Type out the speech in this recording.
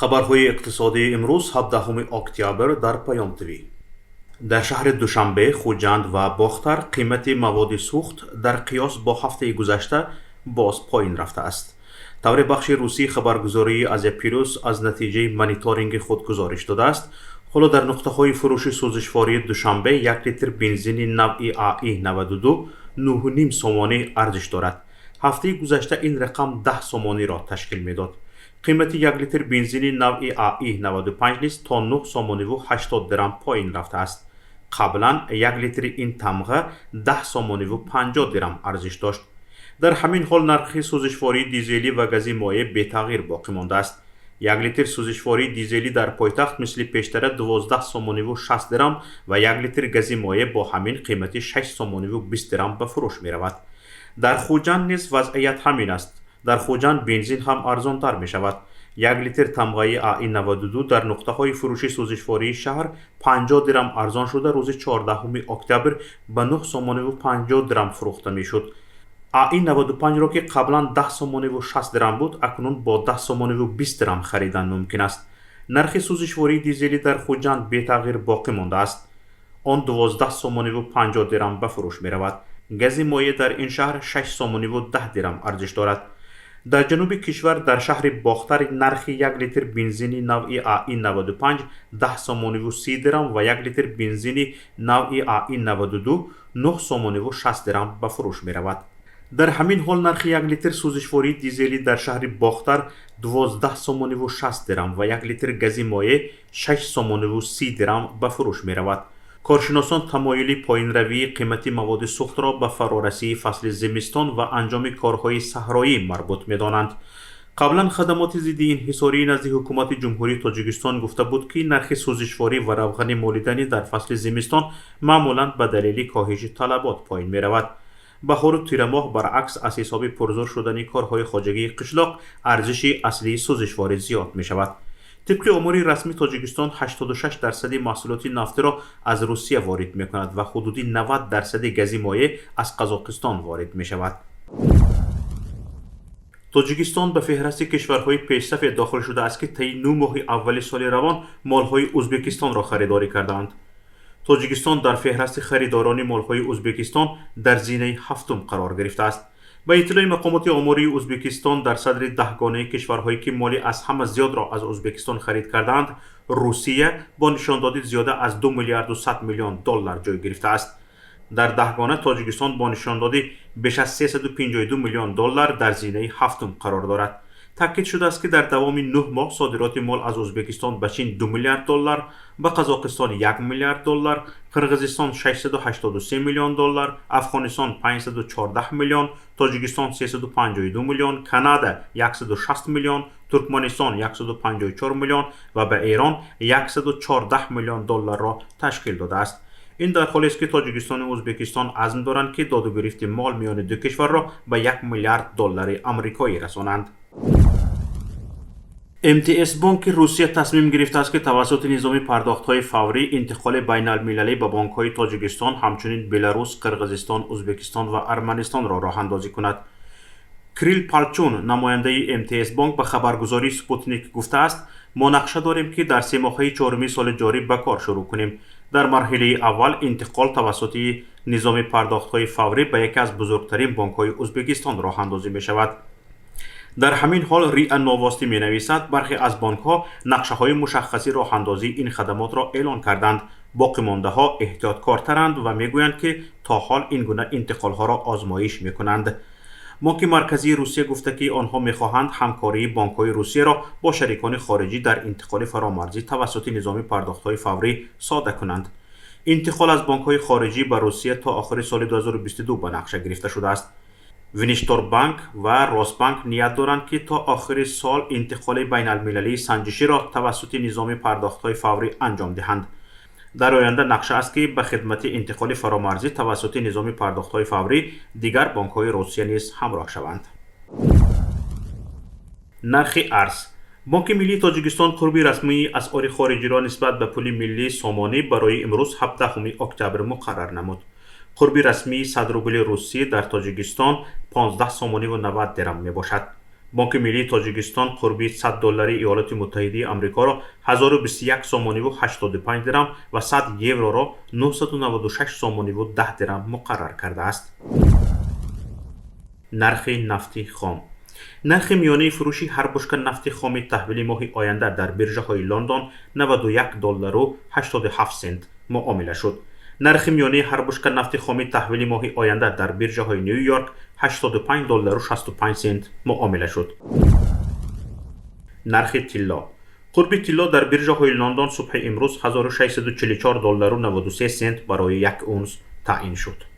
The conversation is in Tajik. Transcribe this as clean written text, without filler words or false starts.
Хабарҳои иқтисодии имрӯз, 17 октябр, дар Паём ТВ. Дар шаҳри Душанбе, Хуҷанд ва Бохтар қимати маводи сӯхт дар қиёс бо ҳафтаи гузашта боз поин рафтааст. Тавре бахши русии хабаргузории Азия Плюс аз натиҷаи мониторинги худ гузориш додааст, ҳоло дар нуқтаҳои фурӯши сӯзишвории Душанбе як литр бензини навъи АИ 92 9,5 сомонӣ арзиш дорад. Ҳафтаи гузашта ин рақам 10 сомониро ташкил медод. Қимати як литр бензини навъи АИ 95 низ то 9 сомониву 80 дирам поин рафтааст. Қаблан як литри ин тамға 10 сомониву 50 дирам арзиш дошт. Дар ҳамин ҳол нархи сӯзишвории дизелӣ ва гази моеъ бетағйир боқӣ мондааст. Як литр сӯзишвории дизелӣ дар пойтахт мисли пештара 12 сомониву 60 дирам ва як литр гази моеъ бо ҳамин қимати 6 сомониву 20 дирам ба фурӯш меравад. Дар Хуҷанд низ вазъият ҳамин аст. Дар Хуҷанд бензин ҳам арзонтар мешавад. Як литр тамғаи АИ 92 дар нуқтаҳои фурӯши сӯзишвории шаҳр 50 дирам арзон шуда, рӯзи 14 октябр ба 9 сомониву 50 дирам фурӯхта мешуд. АИ 95-ро, ки қаблан 10 сомониву 60 дирам буд, акнун бо 10 сомониву 20 дирам харидан мумкин аст. Нархи сӯзишвории дизелӣ дар Хуҷанд бетағйир боқӣ мондааст. Он 12 сомониву 50 дирам ба фурӯш меравад. Гази моеъ дар ин шаҳр 6 сомониву 10 дирам арзиш дорад. Дар ҷануби кишвар, дар шаҳри Бохтар, нархи як литр бензини навъи АИ 95 10 сомониву 30 дирам ва як литр бензини навъи АИ 92 9 сомониву 60 дирам ба фурӯш меравад. Дар ҳамин ҳол нархи як литр сӯзишвории дизелӣ дар шаҳри Бохтар 12 сомониву 60 дирам ва як литр гази моеъ 6 сомониву 30 дирам ба фурӯш меравад. Коршиносон тамоюли поинравии қимати маводи сӯхтро ба фарорасии фасли зимистон ва анҷоми корҳои саҳроӣ марбут медонанд. Қаблан хадамоти зидди инҳисории назди Ҳукумати Ҷумҳурии Тоҷикистон гуфта буд, ки нархи сӯзишворӣ ва равғани молиданӣ дар фасли зимистон маъмулан ба далели коҳиши талабот поин меравад. Баҳору тирамоҳ, баръакс, аз ҳисоби пурзур шудани корҳои хоҷагии қишлоқ арзиши аслии сӯзишворӣ зиёд мешавад. Тибқи омори расмӣ, Тоҷикистон 86 дарсади маҳсулоти нафтиро аз Русия ворид мекунад ва ҳудуди 90 дарсади гази моеъ аз Қазоқистон ворид мешавад. Тоҷикистон ба феҳрасти кишварҳои пешсафе дохил шудааст, ки таи 9 моҳи аввали соли равон молҳои Ӯзбекистонро харидорӣ кардаанд. Тоҷикистон дар феҳрасти харидорони молҳои Ӯзбекистон дар зинаи ҳафтум қарор гирифтааст. Ба иттилои мақомоти омории Ӯзбекистон, дар садри даҳгонаи кишварҳое, ки моли аз ҳама зиёдро аз Ӯзбекистон харид кардаанд, Русия бо нишондоди зиёда аз 2 миллиарду 100 миллион доллар ҷой гирифтааст. Дар даҳгона Тоҷикистон бо нишондоди беш аз 352 миллион доллар дар зинаи ҳафтум қарор дорад. Таъкид шудааст, ки дар давоми 9 моҳ содироти мол аз Ӯзбекистон ба Чин 2 миллиард доллар, ба Қазоқистон 1 миллиард доллар, Қирғизистон 683 миллион доллар, Афғонистон 514 миллион, Тоҷикистон 352 миллион, Канада 160 миллион, Туркманистон 154 миллион ва ба Эрон 114 миллион долларро ташкил додааст. Ин дар ҳолест, ки Тоҷикистону Ӯзбекистон азм доранд, ки додугирифти мол миёни ду кишварро ба 1 миллиард доллари амрикоӣ расонанд. МТС Бонки Русия тасмим гирифтааст, ки тавассути низоми пардохтҳои фаврӣ интиқоли байналмилалӣ ба бонкҳои Тоҷикистон, ҳамчунин Беларус, Қирғизистон, Ӯзбекистон ва Арманистонро роҳандозӣ кунад. Кирилл Палчун, намояндаи МТС Бонк, ба хабаргузории Спутник гуфтааст: «Мо нақша дорем, ки дар семоҳаи чоруми соли ҷорӣ ба кор шурӯъ кунем. Дар марҳилаи аввал интиқол тавассути низоми пардохтҳои фаврӣ ба яке аз бузургтарин бонкҳои Ӯзбекистон роҳандозӣ мешавад». Дар ҳамин ҳол РИА Новости менависад, бархе аз бонкҳо нақшаҳои мушаххаси роҳандозии ин хадамотро эълон карданд. Боқимондаҳо эҳтиёткортаранд ва мегӯянд, ки то ҳол ин гуна интиқолҳоро озмоиш мекунанд. Бонки Марказии Русия гуфта, ки онҳо мехоҳанд ҳамкории бонкҳои Русияро бо шарикони хориҷӣ дар интиқоли фаромарзӣ тавассути низоми пардохтҳои фаврӣ сода кунанд. Интиқол аз бонкҳои хориҷӣ ба Русия то охири соли 2022 ба нақша гирифта шудааст. Внешторгбанк ва Росбанк ният доранд, ки то охири сол интиқоли байналмилалии санҷиширо тавассути низоми пардохтҳои фаврӣ анҷом диҳанд. Дар оянда нақша аст, ки ба хидмати интиқоли фаромарзӣ тавассути низоми пардохтҳои фаврӣ дигар бонкҳои Русия низ ҳамроҳ шаванд. Нархи арз. Бонки Миллии Тоҷикистон қурби расмии асъори хориҷиро нисбат ба пули миллӣ сомонӣ барои имрӯз, 17 октябр, муқаррар намуд. Қурби расмии 100 рубли русӣ дар Тоҷикистон 15 сомониву 90 дирам мебошад. Бонки миллии Тоҷикистон қурби 100 доллари Иёлоти Муттаҳидаи Амрикоро 1021 сомониву 85 дирам ва 100 евроро 996 сомониву 10 дирам муқаррар кардааст. Нархи нафти хом. Нархи миёнаи фурӯши ҳар бушка нафти хоми таҳвили моҳи оянда дар биржаҳои Лондон 91 доллару 87 сент муомила шуд. Нархи миёнаи ҳар бушка нафти хоми таҳвили моҳи оянда дар биржаҳои Ню Йорк 85 доллару 65 сент муомила шуд. Нархи тилло. Қурби тилло дар биржаҳои Лондон субҳи имрӯз 1644 доллару 93 сент барои як унс таъин шуд.